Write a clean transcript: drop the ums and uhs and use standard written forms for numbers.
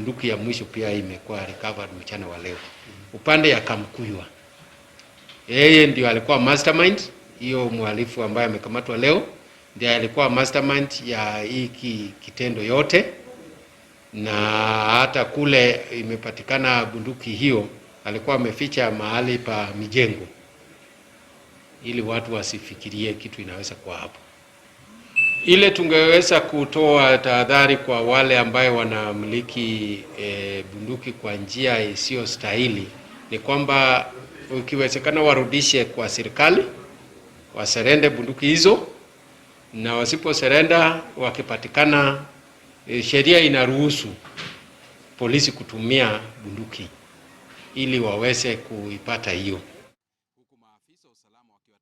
Bunduki ya mwisho pia imekuwa recovered mchana wa leo upande ya Kamkuywa. Yeye ndio alikuwa mastermind, hiyo mhalifu ambaye amekamatwa leo ndiye alikuwa mastermind ya hii kitendo yote, na hata kule imepatikana bunduki hiyo alikuwa ameficha mahali pa mijengo ili watu wasifikirie kitu inaweza kuwa hapo. Ile tungeweza kutoa tahadhari kwa wale ambayo wanamiliki bunduki kwa njia isiyo stahili ni kwamba ukiwezekana warudishe kwa serikali, wasurrender bunduki hizo, na wasiposurrender wakipatikana, sheria inaruhusu polisi kutumia bunduki ili waweze kuipata hiyo.